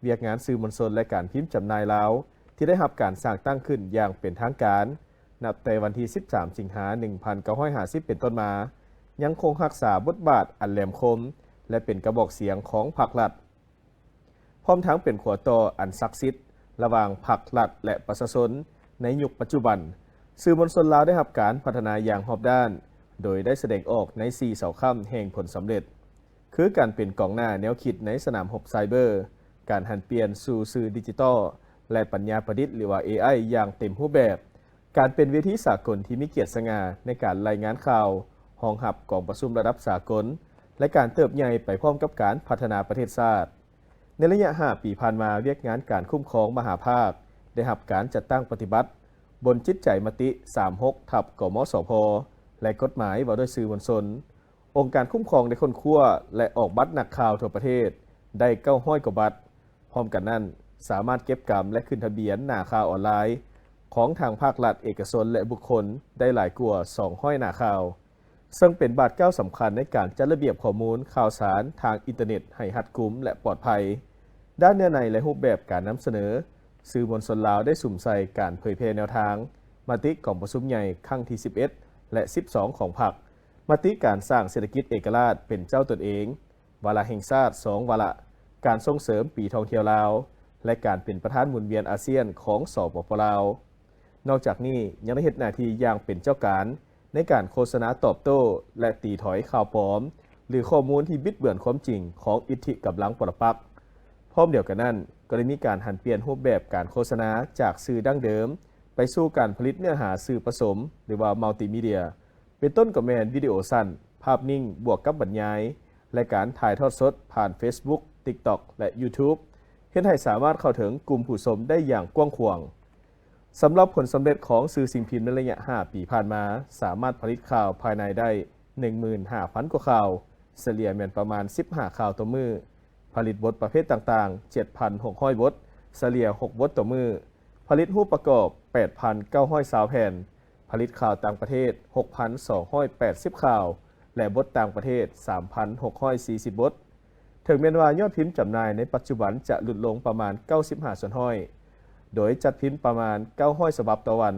ວຽກງານສື່ມວນຊົນ ແລະ ການພິມຈຳໜ່າຍລາວ ທີ່ໄດ້ຮັບການສ້າງຕັ້ງຂຶ້ນຢ່າງເປັນທາງການ ນັບແຕ່ວັນທີສິບສາມ ສິງຫາ ໜຶ່ງພັນເກົ້າຮ້ອຍຫ້າສິບ ເປັນຕົ້ນມາ ຍັງຄົງຮັກສາບົດບາດອັນແຫຼມຄົມ ແລະ ເປັນກະບອກສຽງຂອງພັກລັດ. ພ້ອມທັງເປັນຂົວຕໍ່ອັນສັກສິດລະຫວ່າງພັກລັດ ແລະ ປະຊາຊົນໃນຍຸກປັດຈຸບັນ. ສື່ມວນຊົນລາວໄດ້ຮັບການພັດທະນາຢ່າງຮອບດ້ານ, ໂດຍໄດ້ສະແດງອອກໃນສີ່ເສົາຄ້ຳແຫ່ງຜົນສຳເລັດ, ຄືການເປັນກອງໜ້າແນວຄິດໃນສະໜາມຮົບໄຊເບີ, ການຫັນປ່ຽນສູ່ສື່ດິຈິຕອລ ແລະ ປັນຍາປະດິດ ຫຼືວ່າ ເອໄອ ຢ່າງເຕັມຮູບແບບ. ການເປັນເວທີສາກົນທີ່ມີກຽດສະຫງ່າໃນການລາຍງານຂ່າວ, ຮອງຮັບກອງປະຊຸມລະດັບສາກົນ ແລະ ການເຕີບໃຫຍ່ໄປພ້ອມກັບການພັດທະນາປະເທດຊາດ. ໃນໄລຍະຫ້າປີຜ່ານມາ, ວຽກງານການຄຸ້ມຄອງມະຫາພາກໄດ້ຮັບການຈັດຕັ້ງປະຕິບັດບົນຈິດໃຈມະຕິ ສາມຫົກ ທັບ ກມສພ ແລະ ກົດໝາຍວ່າດ້ວຍສື່ມວນຊົນ. ອົງການຄຸ້ມຄອງໄດ້ຄົ້ນຄວ້າ ແລະ ອອກບັດນັກຂ່າວທົ່ວປະເທດໄດ້ເກົ້າຮ້ອຍກວ່າບັດ. ພ້ອມກັນນັ້ນ, ສາມາດເກັບກຳ ແລະ ຂຶ້ນທະບຽນໜ້າຂ່າວອອນລາຍຂອງທາງພາກລັດ, ເອກະຊົນ ແລະ ບຸກຄົນໄດ້ຫຼາຍກວ່າສອງຮ້ອຍໜ້າຂ່າວ, ເຊິ່ງເປັນບາດກ້າວສຳຄັນໃນການຈັດລະບຽບຂໍ້ມູນຂ່າວສານທາງອິນເຕີເນັດໃຫ້ຮັດກຸມ ແລະ ປອດໄພ. ດ້ານເນື້ອໃນ ແລະ ຮູບແບບການນຳສະເໜີ, ສື່ມວນຊົນລາວໄດ້ສຸມໃສ່ການເຜີຍແຜ່ແນວທາງມະຕິກອງປະຊຸມໃຫຍ່ຄັ້ງທີສິບເອັດ ແລະ ສິບສອງ ຂອງພັກ, ມະຕິການສ້າງເສດຖະກິດເອກະລາດເປັນເຈົ້າຕົນເອງ, ວາລະແຫ່ງຊາດສອງວາລະ, ການສົ່ງເສີມປີທ່ອງທ່ຽວລາວ ແລະ ການເປັນປະທານໝູນວຽນອາຊຽນຂອງ ສປປ ລາວ. ນອກຈາກນີ້, ຍັງໄດ້ເຮັດໜ້າທີ່ຢ່າງເປັນເຈົ້າການໃນການໂຄສະນາຕອບໂຕ້ ແລະ ຕີຖອຍຂ່າວປອມ ຫຼື ຂໍ້ມູນທີ່ບິດເບືອນຄວາມຈິງຂອງອິດທິກຳລັງປະລະປັກ. ພ້ອມດຽວກັນນັ້ນ, ກໍໄດ້ມີການຫັນປ່ຽນຮູບແບບການໂຄສະນາຈາກສື່ດັ້ງເດີມໄປສູ່ການຜະລິດເນື້ອຫາສື່ປະສົມ ຫຼືວ່າ Multimedia. ເປັນຕົ້ນກໍແມ່ນວິດີໂອສັ້ນ, ພາບນິ້ງ ບວກກັບບັນຍາຍ ແລະ ການຖ່າຍທອດສົດຜ່ານ Facebook, TikTok ແລະ YouTube ເຮັດໃຫ້ສາມາດເຂົ້າເຖິງກຸ່ມຜູ້ຊົມໄດ້ຢ່າງກວ້າງຂວາງ. ສຳລັບຜົນສຳເລັດຂອງສື່ສິ່ງພິມໃນໄລຍະຫ້າປີຜ່ານມາ, ສາມາດຜະລິດຂ່າວພາຍໃນໄດ້ ໜຶ່ງໝື່ນຫ້າພັນກວ່າຂ່າວ, ສະເລ່ຍແມ່ນປະມານສິບຫ້າຂ່າວຕໍ່ມື້, ຜະລິດບົດປະເພດຕ່າງໆ ເຈັດພັນຫົກຮ້ອຍບົດ, ສະເລ່ຍຫົກບົດຕໍ່ມື້, ຜະລິດຮູບປະກອບ ແປດພັນເກົ້າຮ້ອຍຊາວແຜ່ນ, ຜະລິດຂ່າວຕ່າງປະເທດ ຫົກພັນສອງຮ້ອຍແປດສິບຂ່າວ ແລະ ບົດຕ່າງປະເທດ ສາມພັນຫົກຮ້ອຍສີ່ສິບບົດ. ເຖິງແມ່ນວ່າຍອດພິມຈຳໜ່າຍໃນປັດຈຸບັນຈະຫຼຸດລົງປະມານເກົ້າສິບຫ້າສ່ວນຮ້ອຍ ໂດຍຈັດພິມປະມານເກົ້າຮ້ອຍສະບັບຕໍ່ວັນ,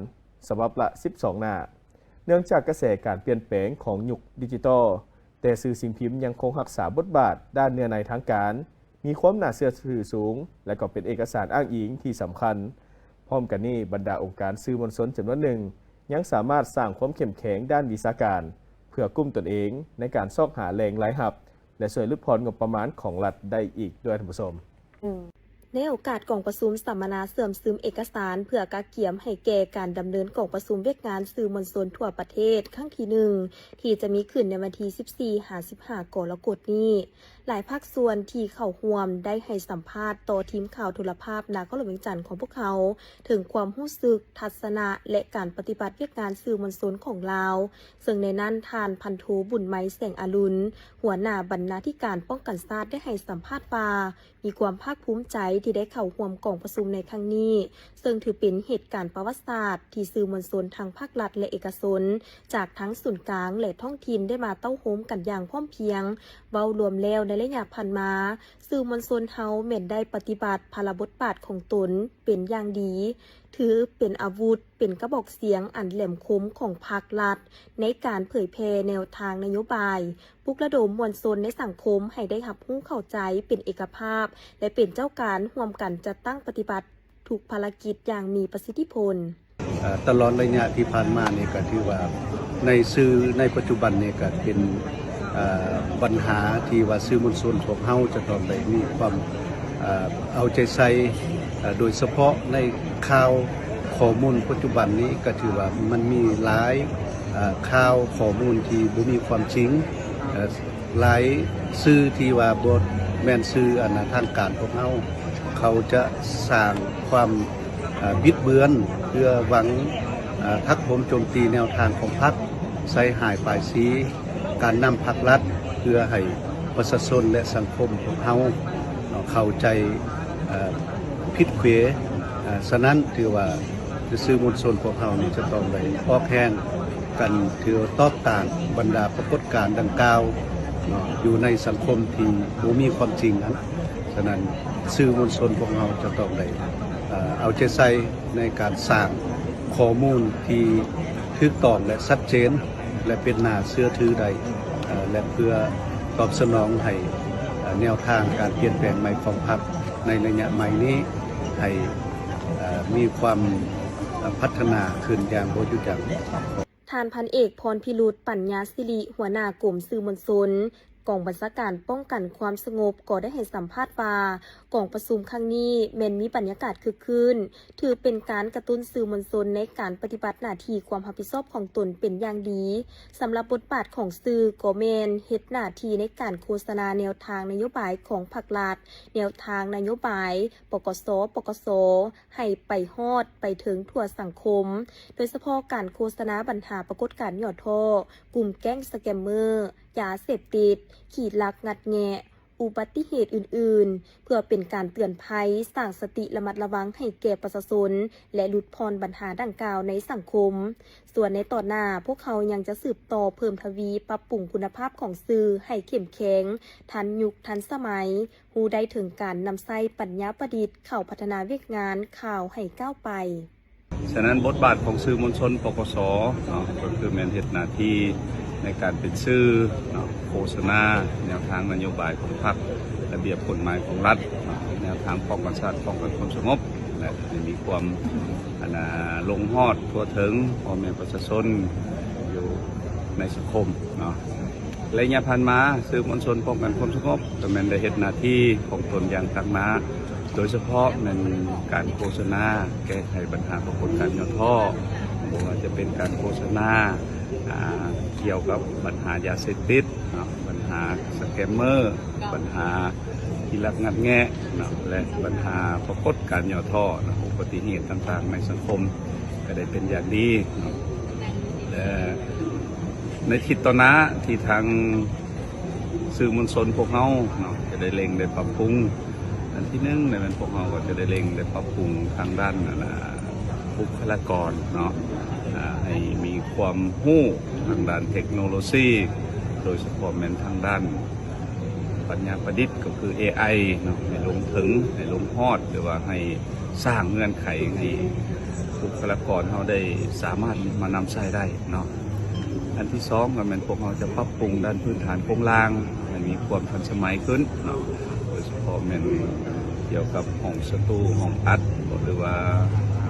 ສະບັບລະສິບສອງໜ້າ. ເນື່ອງຈາກກະແສການປ່ຽນແປງຂອງຍຸກດິຈິຕອລ, ແຕ່ສື່ສິ່ງພິມຍັງຄົງຮັກສາບົດບາດດ້ານເນື້ອໃນທາງການ, ມີຄວາມໜ້າເຊື່ອຖືສູງ ແລະ ກໍເປັນເອກະສານອ້າງອີງທີ່ສຳຄັນ. ພ້ອມກັນນີ້, ບັນດາອົງການສື່ມວນຊົນຈຳນວນໜຶ່ງ ຍັງສາມາດສ້າງຄວາມເຂັ້ມແຂງດ້ານວິຊາການ ເພື່ອກຸ້ມຕົນເອງໃນການຊອກຫາແຫຼ່ງລາຍຮັບ ແລະ ຊ່ວຍຫຼຸດຜ່ອນງົບປະມານຂອງລັດໄດ້ອີກດ້ວຍ, ທ່ານຜູ້ຊົມ. ໃນໂອກາດກອງປະຊຸມສຳມະນາເຊື່ອມຊຶມເອກະສານ ເພື່ອກະກຽມໃຫ້ແກ່ການດຳເນີນກອງປະຊຸມວຽກງານສື່ມວນຊົນທົ່ວປະເທດຄັ້ງທີໜຶ່ງ ທີ່ຈະມີຂຶ້ນໃນວັນທີສິບສີ່ຫາສິບຫ້າກໍລະກົດນີ້, ຫຼາຍພາກສ່ວນທີ່ເຂົ້າຮ່ວມໄດ້ໃຫ້ສຳພາດຕໍ່ທີມຂ່າວໂທລະພາບນະຄອນຫຼວງວຽງຈັນຂອງພວກເຮົາ ເຖິງຄວາມຮູ້ສຶກ, ທັດສະນະ ແລະ ການປະຕິບັດວຽກງານສື່ມວນຊົນຂອງລາວ, ເຊິ່ງໃນນັ້ນທ່ານພັນໂທ ບຸນໄມ ແສງອະລຸນ, ຫົວໜ້າບັນນາທິການປ້ອງກັນຊາດ ໄດ້ໃຫ້ສຳພາດວ່າ ມີຄວາມພາກພູມໃຈທີ່ໄດ້ເຂົ້າຮ່ວມກອງປະຊຸມໃນຄັ້ງນີ້, ເຊິ່ງຖືເປັນເຫດການປະຫວັດສາດທີ່ສື່ມວນຊົນທັງພາກລັດ ແລະ ເອກະຊົນ ຈາກທັງສູນກາງ ແລະ ທ້ອງຖິ່ນໄດ້ມາເຕົ້າໂຮມກັນຢ່າງພ້ອມພຽງ. ເວົ້າລວມແລ້ວໃນໄລຍະຜ່ານມາ, ສື່ມວນຊົນເຮົາແມ່ນໄດ້ປະຕິບັດພາລະບົດບາດຂອງຕົນເປັນຢ່າງດີ, ຖືເປັນອາວຸດ, ເປັນກະບອກສຽງອັນແຫຼມຄົມຂອງພັກລັດ ໃນການເຜີຍແຜ່ແນວທາງນະໂຍບາຍ, ປຸກລະດົມມວນຊົນໃນສັງຄົມໃຫ້ໄດ້ຮັບຮູ້ເຂົ້າໃຈ, ເປັນເອກະພາບ ແລະ ເປັນເຈົ້າການຮ່ວມກັນຈັດຕັ້ງປະຕິບັດທຸກພາລະກິດຢ່າງມີປະສິດທິຜົນ. ເອີ ຕະຫຼອດໄລຍະທີ່ຜ່ານມານີ້ກໍຖືວ່າ ໃນສື່ໃນປັດຈຸບັນນີ້ກໍເປັນ ເອີ ບັນຫາທີ່ວ່າສື່ມວນຊົນພວກເຮົາຈະຕ້ອງໄດ້ມີຄວາມ ເອີ ເອົາໃຈໃສ່ ເອີ ໂດຍສະເພາະໃນຂ່າວຂໍ້ມູນປັດຈຸບັນນີ້ ກໍຖືວ່າມັນມີຫຼາຍ ເອີ ຂ່າວຂໍ້ມູນທີ່ບໍ່ມີຄວາມຈິງ ເອີ ຫຼາຍສື່ທີ່ວ່າບໍ່ແມ່ນສື່ອັນນາທາງການພວກເຮົາ ເຂົາຈະສ້າງຄວາມ ເອີ ບິດເບືອນ ເພື່ອຫວັງ ເອີ ທັກຖົມໂຈມຕີແນວທາງຂອງພັກ ໃສ່ຮ້າຍປ້າຍສີການນຳພັກລັດ ເພື່ອໃຫ້ປະຊາຊົນ ແລະ ສັງຄົມພວກເຮົາເນາະ ເຂົ້າໃຈ ເອີ ຜິດເຂວ. ເອີ ສະນັ້ນ ຖືວ່າ ສື່ມວນຊົນພວກເຮົານີ້ຈະຕ້ອງໄດ້ອອກແຮງກັນ ຖືຕອບຕ້ານບັນດາປາກົດການດັ່ງກ່າວເນາະ ຢູ່ໃນສັງຄົມທີ່ບໍ່ມີຄວາມຈິງຫັ້ນ. ສະນັ້ນ ສື່ມວນຊົນພວກເຮົາຈະຕ້ອງໄດ້ ເອີ ເອົາໃຈໃສ່ໃນການສ້າງຂໍ້ມູນທີ່ຖືກຕ້ອງ ແລະ ຊັດເຈນ ແລະ ເປັນໜ້າເຊື່ອຖືໄດ້ ເອີ ແລະ ເພື່ອຕອບສະໜອງໃຫ້ ເອີ ແນວທາງການປ່ຽນແປງໃໝ່ຂອງພັກໃນໄລຍະໃໝ່ນີ້ ໃຫ້ ເອີ ມີຄວາມ ເອີ ພັດທະນາຂຶ້ນຢ່າງບໍ່ຢຸດຢັ້ງ. ທ່ານພັນເອກ ພອນພິລຸດ ປັນຍາສິລິ ຫົວໜ້າກົມສື່ມວນຊົນ ກອງບັນຊາການປ້ອງກັນຄວາມສະຫງົບ ກໍໄດ້ໃຫ້ສຳພາດວ່າ ກອງປະຊຸມຄັ້ງນີ້ແມ່ນມີບັນຍາກາດຄຶກຄື້ນ, ຖືເປັນການກະຕຸ້ນສື່ມວນຊົນໃນການປະຕິບັດໜ້າທີ່ຄວາມຮັບຜິດຊອບຂອງຕົນເປັນຢ່າງດີ. ສຳລັບບົດບາດຂອງສື່ກໍແມ່ນເຮັດໜ້າທີ່ໃນການໂຄສະນາແນວທາງນະໂຍບາຍຂອງພັກລັດ, ແນວທາງນະໂຍບາຍ ປກສ, ປກສ ໃຫ້ໄປຮອດໄປເຖິງທົ່ວສັງຄົມ, ໂດຍສະເພາະການໂຄສະນາບັນຫາປາກົດການຫຍໍ້ທໍ້, ກຸ່ມແກ້ງສະແກມເມີ, ຢາເສບຕິດ, ຂີ້ລັກງັດແງະ, ອຸບັດຕິເຫດອື່ນໆ ເພື່ອເປັນການເຕືອນໄພ, ສ້າງສະຕິລະມັດລະວັງໃຫ້ແກ່ປະຊາຊົນ ແລະ ຫຼຸດຜ່ອນບັນຫາດັ່ງກ່າວໃນສັງຄົມ. ສ່ວນໃນຕອນໜ້າ, ພວກເຮົາຍັງຈະສືບຕໍ່ເພີ່ມທະວີປັບປຸງຄຸນນະພາບຂອງສື່ໃຫ້ເຂັ້ມແຂງ, ທັນຍຸກທັນສະໄໝ, ຮູ້ໄດ້ເຖິງການນຳໃຊ້ປັນຍາປະດິດເຂົ້າພັດທະນາວຽກງານຂ່າວໃຫ້ກ້າວໄປ. ສະນັ້ນ ບົດບາດຂອງສື່ມວນຊົນ ປກສ ເນາະ ກໍຄືແມ່ນເຮັດໜ້າທີ່ໃນການເປັນສື່ເນາະ ໂຄສະນາແນວທາງນະໂຍບາຍຂອງພັກ, ລະບຽບກົດໝາຍຂອງລັດເນາະ, ແນວທາງປ້ອງກັນຊາດ, ປ້ອງກັນຄວາມສະຫງົບ ແລະ ໃຫ້ມີຄວາມ ອັນນາ ລົງຮອດທົ່ວເຖິງພໍ່ແມ່ປະຊາຊົນຢູ່ໃນສັງຄົມເນາະ. ໄລຍະຜ່ານມາ ສື່ມວນຊົນປ້ອງກັນຄວາມສະຫງົບ ກໍແມ່ນໄດ້ເຮັດໜ້າທີ່ຂອງຕົນຢ່າງຕັ້ງໜ້າ, ໂດຍສະເພາະແມ່ນການໂຄສະນາແກ້ໄຂບັນຫາປາກົດການຫຍໍ້ທໍ້, ບໍ່ວ່າຈະເປັນການໂຄສະນາ ອາ ກ່ຽວກັບບັນຫາຢາເສບຕິດເນາະ, ບັນຫາສະແກມເມີ, ບັນຫາຂີ້ລັກງັດແງະເນາະ ແລະ ບັນຫາປາກົດການຫຍໍ້ທໍ້ເນາະ, ອຸບັດຕິເຫດຕ່າງໆໃນສັງຄົມ ກໍໄດ້ເປັນຢ່າງດີເນາະ ແລະ ໃນທິດຕໍ່ໜ້າທີ່ທາງສື່ມວນຊົນພວກເຮົາເນາະ ຈະໄດ້ເລັ່ງໄດ້ປັບປຸງ, ອັນທີໜຶ່ງ ແມ່ນພວກເຮົາກໍຈະໄດ້ເລັ່ງໄດ້ປັບປຸງທາງດ້ານ ອັນນາ ບຸກຄະລາກອນເນາະ ອາ ໃຫ້ມີຄວາມຮູ້ທາງດ້ານເທັກໂນໂລຊີ, ໂດຍສະເພາະແມ່ນທາງດ້ານປັນຍາປະດິດ ກໍຄື ເອໄອ ເນາະ ໃຫ້ລົງເຖິງ, ໃຫ້ລົງຮອດ ຫຼືວ່າໃຫ້ ສ້າງເງື່ອນໄຂໃຫ້ບຸກຄະລາກອນເຮົາໄດ້ສາມາດມານຳໃຊ້ໄດ້ເນາະ. ອັນທີສອງກໍແມ່ນພວກເຮົາຈະປັບປຸງດ້ານພື້ນຖານໂຄງລ່າງໃຫ້ມີຄວາມທັນສະໄໝຂຶ້ນເນາະ, ໂດຍສະເພາະແມ່ນກ່ຽວກັບຫ້ອງສະຕູ, ຫ້ອງອັດ ຫຼືວ່າ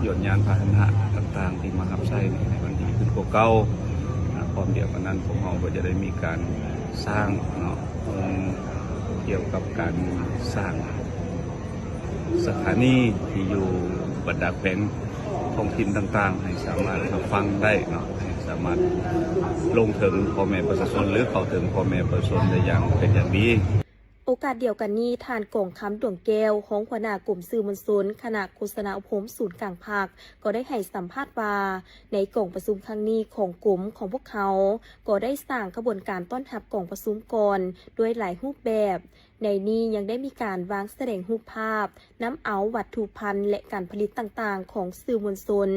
ຍົນຍານພາຫະນະຕ່າງໆທີ່ມາຮັບໃຊ້ໃຫ້ມັນດີຂຶ້ນກວ່າເກົ່າ. ອາ ພ້ອມດຽວກັນນັ້ນ ພວກເຮົາກໍຈະໄດ້ມີການສ້າງເນາະ ໂຮງ ກ່ຽວກັບການສ້າງ ສະຖານີທີ່ຢູ່ບັນດາແຂວງທ້ອງຖິ່ນຕ່າງໆ ໃຫ້ສາມາດຮັບຟັງໄດ້ເນາະ, ໃຫ້ສາມາດລົງເຖິງພໍ່ແມ່ປະຊາຊົນ ຫຼື ເຂົ້າເຖິງພໍ່ແມ່ປະຊາຊົນໄດ້ຢ່າງເປັນຢ່າງດີ. ໂອກາດດຽວກັນນີ້, ທ່ານ ກອງຄຳ ດວງແກ້ວ, ຮອງຫົວໜ້າກົມສື່ມວນຊົນ ຄະນະໂຄສະນາອົບຮົມສູນກາງພັກ ກໍໄດ້ໃຫ້ສຳພາດວ່າ ໃນກອງປະຊຸມຄັ້ງນີ້ຂອງກົມຂອງພວກເຮົາ ກໍໄດ້ສ້າງຂະບວນການຕ້ອນຮັບກອງປະຊຸມກ່ອນດ້ວຍຫຼາຍຮູບແບບ. ໃນນີ້ຍັງໄດ້ມີການວາງສະແດງຮູບພາບ, ນຳເອົາວັດຖຸພັນ ແລະ ການຜະລິດຕ່າງໆຂອງສື່ມວນຊົນ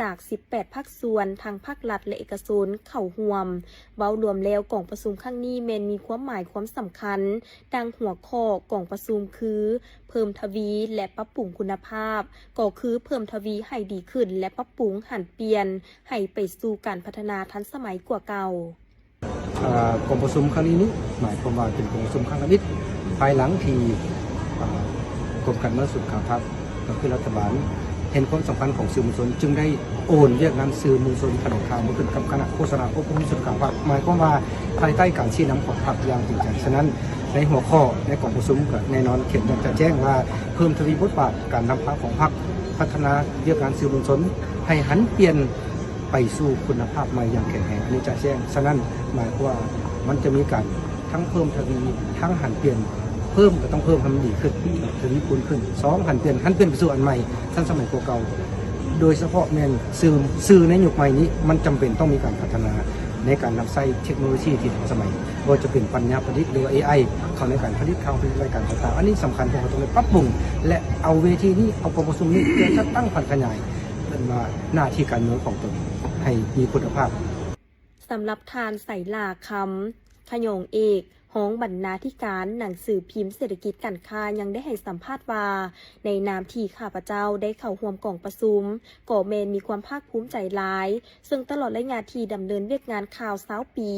ຈາກສິບແປດພາກສ່ວນ ທັງພາກລັດ ແລະ ເອກະຊົນເຂົ້າຮ່ວມ. ເວົ້າລວມແລ້ວ, ກອງປະຊຸມຄັ້ງນີ້ແມ່ນມີຄວາມໝາຍຄວາມສຳຄັນ ດັ່ງຫົວຂໍ້ກອງປະຊຸມຄື ເພີ່ມທະວີ ແລະ ປັບປຸງຄຸນນະພາບ, ກໍຄືເພີ່ມທະວີໃຫ້ດີຂຶ້ນ ແລະ ປັບປຸງຫັນປ່ຽນໃຫ້ໄປສູ່ການພັດທະນາທັນສະໄໝກວ່າເກົ່າ. ເອີ່ ກອງປະຊຸມຄັ້ງນີ້ນີ້ ໝາຍຄວາມວ່າເປັນກອງປະຊຸມຄັ້ງທຳອິດ ພາຍຫຼັງທີ່ ເອີ່ ກົມການເມືອງສູນກາງພັກ ກໍຄືລັດຖະບານ ເຫັນຄວາມສຳຄັນຂອງສື່ມວນຊົນ ຈຶ່ງໄດ້ໂອນວຽກງານສື່ມວນຊົນ ຂະແໜງຂ່າວມາຂຶ້ນກັບຄະນະໂຄສະນາອົບຮົມສູນກາງພັກ ໝາຍຄວາມວ່າພາຍໃຕ້ການຊີ້ນຳຂອງພັກຢ່າງຈິງຈັງ. ສະນັ້ນ ໃນຫົວຂໍ້ໃນກອງປະຊຸມກໍແນ່ນອນເຫັນຢ່າງຈະແຈ້ງວ່າ ເພີ່ມທະວີບົດບາດການນຳພາຂອງພັກ ພັດທະນາວຽກງານສື່ມວນຊົນໃຫ້ຫັນປ່ຽນ ໄປສູ່ຄຸນນະພາບໃໝ່ຢ່າງແຂງແຮງ ອັນນີ້ຈະແຈ້ງ. ສະນັ້ນ ໝາຍຄວາມວ່າມັນຈະມີການທັງເພີ່ມທະວີ ທັງຫັນປ່ຽນ. ເພີ່ມກໍຕ້ອງເພີ່ມໃຫ້ມັນດີຂຶ້ນ ທະວີຄູນຂຶ້ນ. ສອງ ຫັນປ່ຽນ ຫັນປ່ຽນໄປສູ່ອັນໃໝ່ ທັນສະໄໝກວ່າເກົ່າ. ໂດຍສະເພາະແມ່ນສື່ ສື່ໃນຍຸກໃໝ່ນີ້ ມັນຈຳເປັນຕ້ອງມີການພັດທະນາໃນການນຳໃຊ້ເທັກໂນໂລຊີທີ່ທັນສະໄໝ, ບໍ່ວ່າຈະເປັນປັນຍາປະດິດ ຫຼືວ່າ ເອໄອ ເຂົ້າໃນການຜະລິດຂ່າວ ຜະລິດລາຍການຕ່າງໆ. ອັນນີ້ສຳຄັນ ພວກເຮົາຕ້ອງໄດ້ປັບປຸງ ແລະ ເອົາເວທີນີ້ ເອົາກອງປະຊຸມນີ້ ເພື່ອຈັດຕັ້ງຜັນຂະຫຍາຍ ເອີ້ນວ່າໜ້າທີ່ການເມືອງຂອງຕົນໃຫ້ມີຄຸນນະພາບ. ສຳລັບທ່ານ ໄຊລາ ຄຳຂະຫຍອງເອກ ຮອງບັນນາທິການໜັງສືພິມເສດຖະກິດການຄ້າ ຍັງໄດ້ໃຫ້ສຳພາດວ່າ ໃນນາມທີ່ຂ້າພະເຈົ້າໄດ້ເຂົ້າຮ່ວມກອງປະຊຸມ ກໍແມ່ນມີຄວາມພາກພູມໃຈຫຼາຍ, ເຊິ່ງຕະຫຼອດໄລຍະທີ່ດຳເນີນວຽກງານຂ່າວຊາວປີ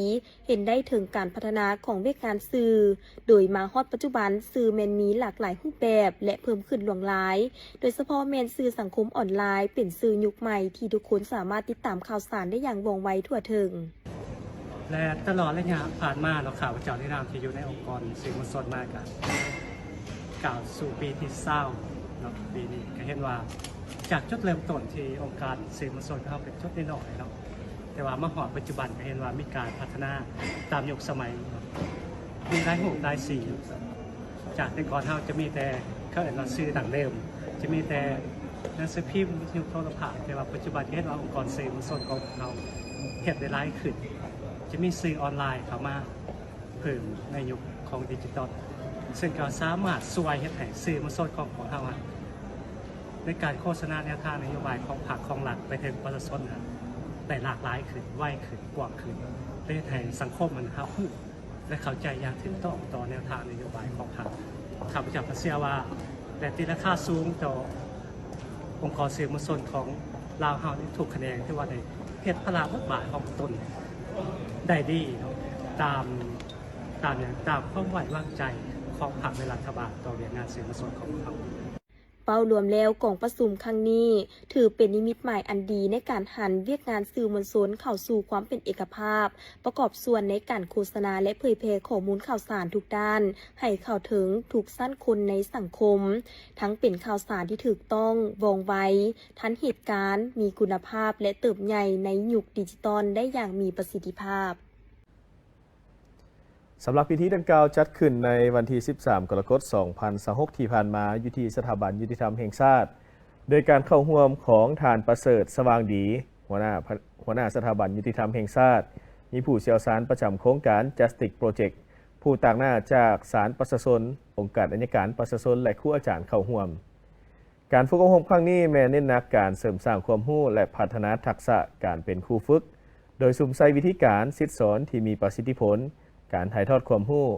ເຫັນໄດ້ເຖິງການພັດທະນາຂອງວຽກງານສື່, ໂດຍມາຮອດປັດຈຸບັນ ສື່ແມ່ນມີຫຼາກຫຼາຍຮູບແບບ ແລະ ເພີ່ມຂຶ້ນຫຼວງຫຼາຍ, ໂດຍສະເພາະແມ່ນສື່ສັງຄົມອອນລາຍ ເປັນສື່ຍຸກໃໝ່ທີ່ທຸກຄົນສາມາດຕິດຕາມຂ່າວສານໄດ້ຢ່າງວ່ອງໄວທົ່ວເຖິງ. ແລະ ຕະຫຼອດໄລຍະຜ່ານມາເນາະ ຂ້າພະເຈົ້າໃນນາມທີ່ຢູ່ໃນອົງກອນສື່ມວນຊົນມາກະ ກ້າວສູ່ປີທີຊາວເນາະ ປີນີ້ກະເຫັນວ່າ ຈາກຈຸດເລີ່ມຕົ້ນທີ່ອົງການສື່ມວນຊົນຂອງເຮົາເປັນຈຸດນ້ອຍໆເນາະ ແຕ່ວ່າມາຮອດປັດຈຸບັນກະເຫັນວ່າມີການພັດທະນາຕາມຍຸກສະໄໝເນາະ ມີຫຼາຍຮູບຫຼາຍສີ ຈາກແຕ່ກ່ອນເຮົາຈະມີແຕ່ ເຂົາເອີ້ນວ່າສື່ດັ້ງເດີມ ຈະມີແຕ່ໜັງສືພິມ ວິທະຍຸ ໂທລະພາບ ແຕ່ວ່າປັດຈຸບັນເຫັນວ່າອົງກອນສື່ມວນຊົນຂອງເຮົາເຮັດໄດ້ຫຼາຍຂຶ້ນ ຈະມີສື່ອອນລາຍເຂົ້າມາເພີ່ມໃນຍຸກຂອງດິຈິຕອນ ເຊິ່ງກໍສາມາດຊ່ວຍເຮັດໃຫ້ສື່ມວນຊົນຂອງພວກເຮົາ ໃນການໂຄສະນາແນວທາງນະໂຍບາຍຂອງພັກຂອງລັດໄປເຖິງປະຊາຊົນໄດ້ຫຼາກຫຼາຍຂຶ້ນ ໄວຂຶ້ນ ກວ້າງຂຶ້ນ ແລະ ເຮັດໃຫ້ສັງຄົມຫັ້ນຮັບຮູ້ ແລະ ເຂົ້າໃຈຢ່າງຖືກຕ້ອງຕໍ່ແນວທາງນະໂຍບາຍຂອງພັກ. ຂ້າພະເຈົ້າກໍເຊື່ອວ່າ ແລະ ຕີລາຄາສູງຕໍ່ອົງກອນສື່ມວນຊົນຂອງລາວເຮົາໃນທຸກຂະແໜງ ຖືວ່າໄດ້ເຮັດພາລະບົດບາດຂອງຕົນໄດ້ດີເນາະ ຕາມ ຕາມຫຍັງ ຕາມຄວາມໄວ້ວາງໃຈຂອງພັກ ແລະ ລັດຖະບານຕໍ່ວຽກງານສື່ມວນຊົນຂອງພວກເຮົາ. ເວົ້າລວມແລ້ວ ກອງປະຊຸມຄັ້ງນີ້ ຖືເປັນນິມິດໝາຍອັນດີໃນການຫັນວຽກງານສື່ມວນຊົນເຂົ້າສູ່ຄວາມເປັນເອກະພາບ, ປະກອບສ່ວນໃນການໂຄສະນາ ແລະ ເຜີຍແຜ່ຂໍ້ມູນຂ່າວສານທຸກດ້ານ ໃຫ້ເຂົ້າເຖິງທຸກຊັ້ນຄົນໃນສັງຄົມ, ທັງເປັນຂ່າວສານທີ່ຖືກຕ້ອງ, ວ່ອງໄວ, ທັນເຫດການ, ມີຄຸນນະພາບ ແລະ ເຕີບໃຫຍ່ໃນຍຸກດິຈິຕອນໄດ້ຢ່າງມີປະສິດທິພາບ. ສຳລັບພິທີດັ່ງກ່າວຈັດຂຶ້ນໃນວັນທີສິບສາມ ກໍລະກົດ ສອງພັນຊາວຫົກ ທີ່ຜ່ານມາ ຢູ່ທີ່ສະຖາບັນຍຸຕິທຳແຫ່ງຊາດ ໂດຍການເຂົ້າຮ່ວມຂອງທ່ານ ປະເສີດ ສະຫວ່າງດີ ຫົວໜ້າ ຫົວໜ້າສະຖາບັນຍຸຕິທຳແຫ່ງຊາດ, ມີຜູ້ຊ່ຽວຊານປະຈຳໂຄງການ Justice Project, ຜູ້ຕາງໜ້າຈາກສານປະຊາຊົນ, ອົງການໄອຍະການປະຊາຊົນ ແລະ ຄູອາຈານເຂົ້າຮ່ວມ. ການຝຶກອົບຮົມຄັ້ງນີ້ແມ່ນເນັ້ນໜັກການເສີມສ້າງຄວາມຮູ້ ແລະ ພັດທະນາທັກສະການເປັນຄູຝຶກ, ໂດຍສຸມໃສ່ວິທີການສິດສອນທີ່ມີປະສິດທິຜົນ, ການຖ່າຍທອດຄວາມຮູ້,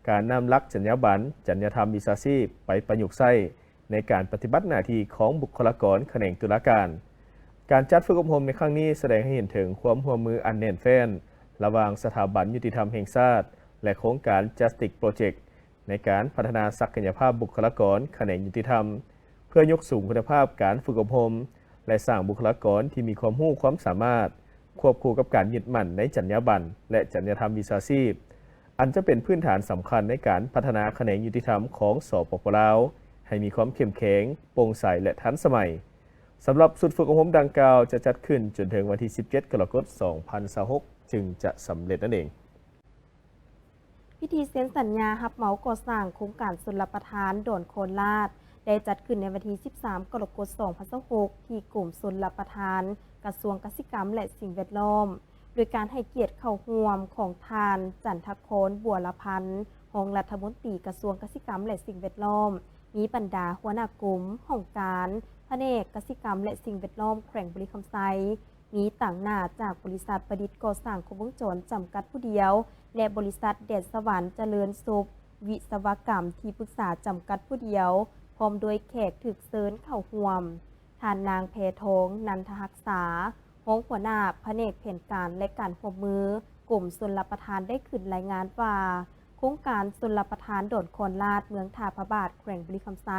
ການນຳຫຼັກຈັນຍາບັນ, ຈັນຍາທຳວິຊາຊີບໄປປະຍຸກໃຊ້ໃນການປະຕິບັດໜ້າທີ່ຂອງບຸກຄະລາກອນຂະແໜງຕຸລາການ. ການຈັດຝຶກອົບຮົມໃນຄັ້ງນີ້ສະແດງໃຫ້ເຫັນເຖິງຄວາມຮ່ວມມືອັນແໜ້ນແຟ້ນລະຫວ່າງສະຖາບັນຍຸຕິທຳແຫ່ງຊາດ ແລະ ໂຄງການ Justice Project ໃນການພັດທະນາສັກກະຍະພາບບຸກຄະລາກອນຂະແໜງຍຸຕິທຳ ເພື່ອຍົກສູງຄຸນນະພາບການຝຶກອົບຮົມ ແລະ ສ້າງບຸກຄະລາກອນທີ່ມີຄວາມຮູ້ຄວາມສາມາດ, ຄວບຄູ່ກັບການຍຶດໝັ້ນໃນຈັນຍາບັນ ແລະ ຈັນຍາທຳວິຊາຊີບ, ອັນຈະເປັນພື້ນຖານສຳຄັນໃນການພັດທະນາຂະແໜງຍຸຕິທຳຂອງ ສປປ ລາວ ໃຫ້ມີຄວາມເຂັ້ມແຂງ, ໂປ່ງໃສ ແລະ ທັນສະໄໝ. ສຳລັບຊຸດຝຶກອົບຮົມດັ່ງກ່າວຈະຈັດຂຶ້ນຈົນເຖິງວັນທີສິບເຈັດ ກໍລະກົດ ສອງພັນຊາວຫົກ ຈຶ່ງຈະສຳເລັດນັ້ນເອງ. ພິທີເຊັນສັນຍາຮັບເໝົາກໍ່ສ້າງໂຄງການຊົນລະປະທານດອນຄອນລາດ ໄດ້ຈັດຂຶ້ນໃນວັນທີສິບສາມ ກໍລະກົດ ສອງພັນຊາວຫົກ ທີ່ກົມຊົນລະປະທານ ກະຊວງກະສິກຳ ແລະ ສິ່ງແວດລ້ອມ, ໂດຍການໃຫ້ກຽດເຂົ້າຮ່ວມຂອງທ່ານ ຈັນທະຄອນ ບົວລະພັນ ຮອງລັດຖະມົນຕີກະຊວງກະສິກຳ ແລະ ສິ່ງແວດລ້ອມ, ມີບັນດາຫົວໜ້າກົມ, ຫ້ອງການ, ພະແນກກະສິກຳ ແລະ ສິ່ງແວດລ້ອມແຂວງບໍລິຄຳໄຊ, ມີຕາງໜ້າຈາກບໍລິສັດປະດິດກໍ່ສ້າງຄົບວົງຈອນຈຳກັດຜູ້ດຽວ ແລະ ບໍລິສັດແດນສະຫວັນຈະເລີນສົບວິສະວະກຳທີ່ປຶກສາຈຳກັດຜູ້ດຽວ ພ້ອມດ້ວຍແຂກຖືກເຊີນເຂົ້າຮ່ວມ, ທ່ານນາງ ແພທອງ ນັນທະຮັກສາ ຮອງຫົວໜ້າພະແນກແຜນການ ແລະ ການຮ່ວມມື, ກົມຊົນລະປະທານໄດ້ຂຶ້ນລາຍງານວ່າ ໂຄງການຊົນລະປະທານດອນຄອນລາດ ເມືອງທ່າພະບາດ ແຂວງບໍລິຄຳໄຊ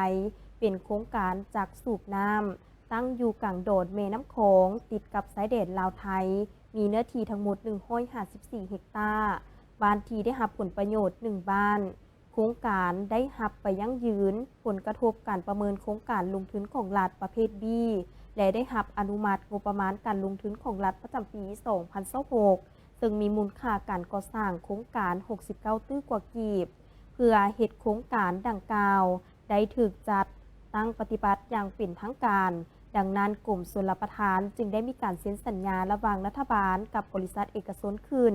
ເປັນໂຄງການຈັກສູບນ້ຳ ຕັ້ງຢູ່ກາງດອນແມ່ນ້ຳຂອງ ຕິດກັບຊາຍແດນລາວໄທ, ມີເນື້ອທີ່ທັງໝົດໜຶ່ງຮ້ອຍຫ້າສິບສີ່ເຮັກຕາ, ບ້ານທີ່ໄດ້ຮັບຜົນປະໂຫຍດໜຶ່ງບ້ານ. ໂຄງການໄດ້ຮັບໄປຢັ້ງຢືນຜົນກະທົບການປະເມີນໂຄງການລົງທຶນຂອງລັດປະເພດ B ແລະ ໄດ້ຮັບອະນຸມັດງົບປະມານການລົງທຶນຂອງລັດປະຈຳປີສອງພັນຊາວຫົກ ເຊິ່ງມີມູນຄ່າການກໍ່ສ້າງໂຄງການຫົກສິບເກົ້າຕື້ກວ່າກີບ. ເພື່ອເຮັດໂຄງການດັ່ງກ່າວໄດ້ຖືກຈັດຕັ້ງປະຕິບັດຢ່າງເປັນທາງການ, ດັ່ງນັ້ນ ກົມຊົນລະປະທານຈຶ່ງໄດ້ມີການເຊັນສັນຍາລະຫວ່າງລັດຖະບານກັບບໍລິສັດເອກະຊົນຂຶ້ນ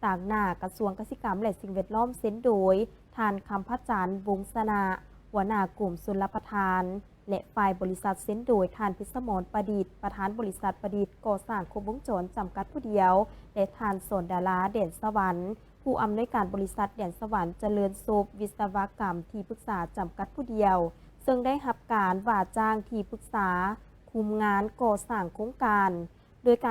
ຕາງໜ້າກະຊວງກະສິກຳ ແລະ ສິ່ງແວດລ້ອມ ເຊັນໂດຍ ທ່ານ ຄຳພະຈັນ ວົງຊະນະ ຫົວໜ້າກົມຊົນລະປະທານ ແລະ ຝ່າຍບໍລິສັດ ເຊັນໂດຍ ທ່ານ ພິດສະໝອນ ປະດິດ ປະທານບໍລິສັດປະດິດກໍ່ສ້າງຄົບວົງຈອນຈຳກັດຜູ້ດຽວ ແລະ ທ່ານ ສອນດາລາ ແດນສະຫວັນ ຜູ້ອຳນວຍການບໍລິສັດແດນສະຫວັນຈະເລີນໂຊບວິສະວະກຳທີ່ປຶກສາຈຳກັດຜູ້ດຽວ, ເຊິ່ງໄດ້ຮັບການວ່າຈ້າງທີ່ປຶກສາຄຸມງານກໍ່ສ້າງໂຄງການ. ໂດຍການ